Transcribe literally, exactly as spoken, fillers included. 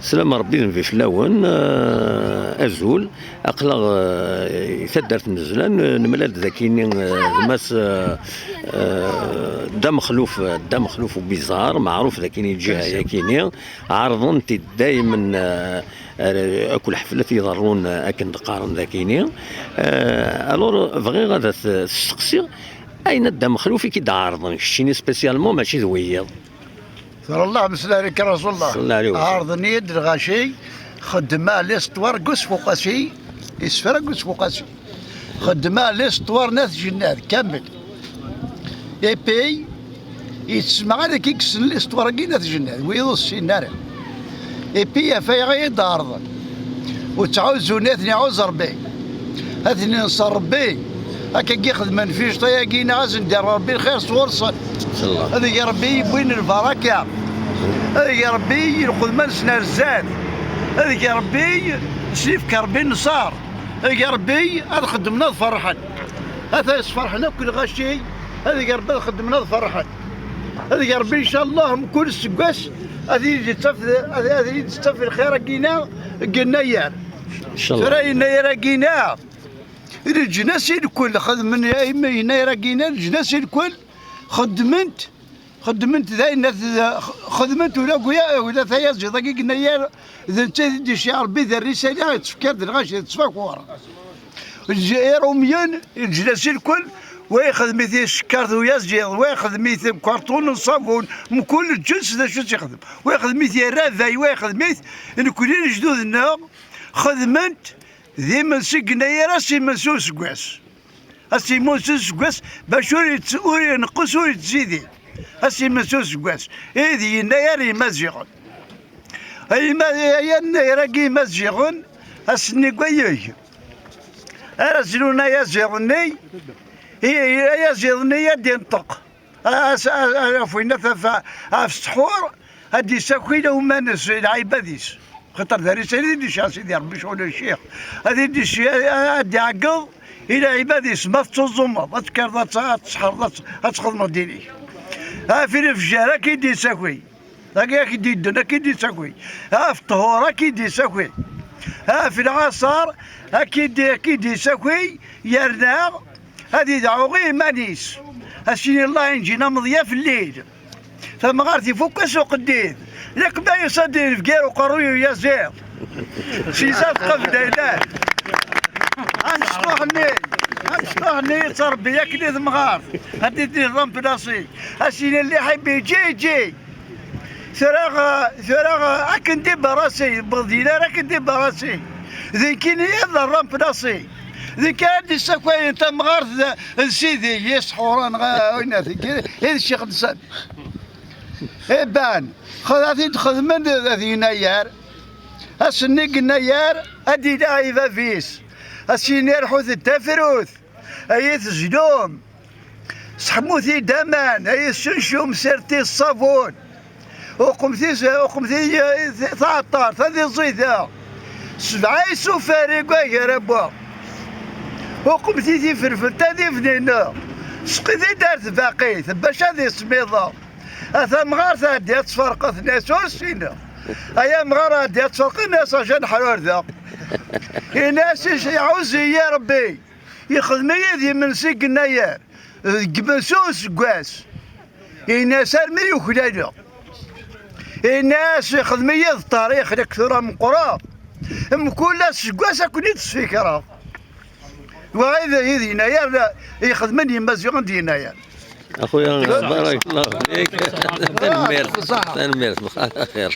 Slam Rebbi d nnbi fell-awen, eh, azul. Aql-aɣ, eh, i taddart n Zlan, eh, nemlal-d dagi-ni, eh, d Mass, eh, eh, Dda Mexluf, Dda Mexluf Ubizar, meɛruf dagi-ni lǧiha-yagi-ni. Ɛerḍen-t-id daymen, eh, ar-, akk lḥeflat iḍerrun, eh, akken d-qqaren dagi-ni. Eh, alors, bɣiɣ ad t-, t-steqsiɣ, ayen a Dda Mexluf i k-id-ɛerḍen, keččini spécialement, mačči d wiyiḍ? Tura Allah, msel alayk Rasulullah. Sallallahu alayhi wa sallam. Ɛerḍen-iyi-d lɣaci, xeddmeɣ l'histoire n Usfuqasi, isefra n Usfuqasi. Xeddmeɣ l'histoire n At Jennad kamel. Et puis, yettismeɣ ad k-yekksen l'histoire-agi n At Jennad, wid ur ssinen ara. Et puis, ɣef waya i d-ɛerḍen. Ur ttɛuzzun, ad ten-iɛuzz Rebbi. Ad ten-inṣer Rebbi. Akka i xedmen ficṭa-agi, neɣ ad sen-d-yerr Rebbi lxir sɣur-sen. Ad ig Rebbi yewwin lbaraka. Ad ig Rebbi yelqed iman-nsen ar zdat. Ad ig Rebbi ad sen-yefk Rebbi nnṣer. Ad ig Rebbi ad xeddmen ad ferḥen. Ata sferḥen akk lɣaci. Ad ig Rebbi ad xeddmen ad ferḥen. Ad ig Rebbi, ncallah, mkul aseggas ad iyi-d-yettaf, ad, ad iyi-d-yettaf lxir-agi-na deg Yennayer. Ncallah. Tura Yennayer-agi-na, leǧnas i lkul xedmen, imi Yennayer-agi-na, leǧnas i lkul xeddment, xeddment d ayen at-, xedment ula guya, ula tayaziḍ-agi Yennayer, d netta i d-icci Rebbi d rrisala, yettfekkar-d lɣaci d ttfakur. Lǧ-, Irumyen, leǧnas i lkul, wa ixdem-it i tcekkart uyaziḍ, wa ixdem-it i ukarṭun n ṣṣabun, mkul lǧens d acu i tt-ixdem. Wa ixdem-it i rrabay, wa ixdem-it, nekni lejdud-nneɣ xedmen-t d imensi n Yennayer, ass imensi useggas. Ass imensi useggas, bac ur yett-, ur ineqqes, ur yettzidi. Ass imensi useggas, i d Yennayer n Yimaziɣen. Ay ima-, ay Yennayer-agi Imaziɣen, ass-nni n wayeg ara zlun ayaziḍ-nni, i, i, ayaziḍ-nni ad d-inṭeq. As-, a-, a-, ɣef winna taf-, ɣef ssḥur, ad d-isaki lawman-is, lɛibad-is. Xaṭer d arisali i d-icɛa Sidi Ṛebbi ccɣel n ccix. Ad d-ici-, ad d-iɛeggeḍ i lɛibad-is, ma tettuẓumeḍ, ad tekkreḍ, ad t-, ad tseḥḥreḍ, ad t-, ad txedmeḍ ddin-ik. Ɣef lefjer, ad k-id-isaki. Dagi ad k-id-yeddun, ad k-id-isaki. Ɣef ṭṭhur, ad k-id-isaki. Ɣef lɛaṣer, ad k-id-, ad k-id-isaki, yerna ad idɛu i yiman-is. Ad s-yini Allah inǧin ameḍya fell-il. Tamɣart ifukk-as uqeddid. Yak ma yusa-d inebgir uqerruy uyaziḍ. Si zdat qbel aylan. Amecṭuḥ-nni, amecṭuḥ-nni yettrebbi akken i temɣart. Ad d-iddi remplasi. Ad s-yini lliḥ-ibi ǧi, ǧi. Tura, tura, akken di barasi, bɣed yili ara akken di barasi. D nekkini i d remplasi. D nekk ara d-issakayen tamɣart d, d sidi, yesḥuren, ɣa, winna, i d ccix-nsen. Iban, xed-, ad t-id-xedmen d, d Yennayer. Ass-nni n Yennayer, ad d-ilaɣ i bab-is. Ad s-yini rḥut-d tafrut, ay tezlum. Seḥmut-id aman, ay tessuncum, sirti ṣṣabun. Uqmet-is, uqmet-iyi taɛeṭṭart, ad iẓid. Sebɛa isufar i wagar abwa. Uqmet-it ifelfel, ad ibnin. Sqit-it ar tbaqit, bac ad ismiḍ. A tamɣart, ɛeddi ad tferqeḍ, nas ur ssineɣ. Ay amɣar, ɛeddi ad tferqeḍ, nas ajan ḥrur da. Ini-as, iɛuzz-iyi Rebbi. Ixdem-iyi-d imensi n Yennayer, deg imensi useggas. Ini-as armi yuklaleɣ. Ini-as ixdem-iyi-d ṭṭarix, nekk tura meqqreɣ. Mkul aseggas ad ken-id-sfikreɣ. Wa i d, i d Yennayer, ixedmen Yimaziɣen d Yennayer. Axuya, barakallahu fik. Tanemmirt. Tanemmirt. Xir.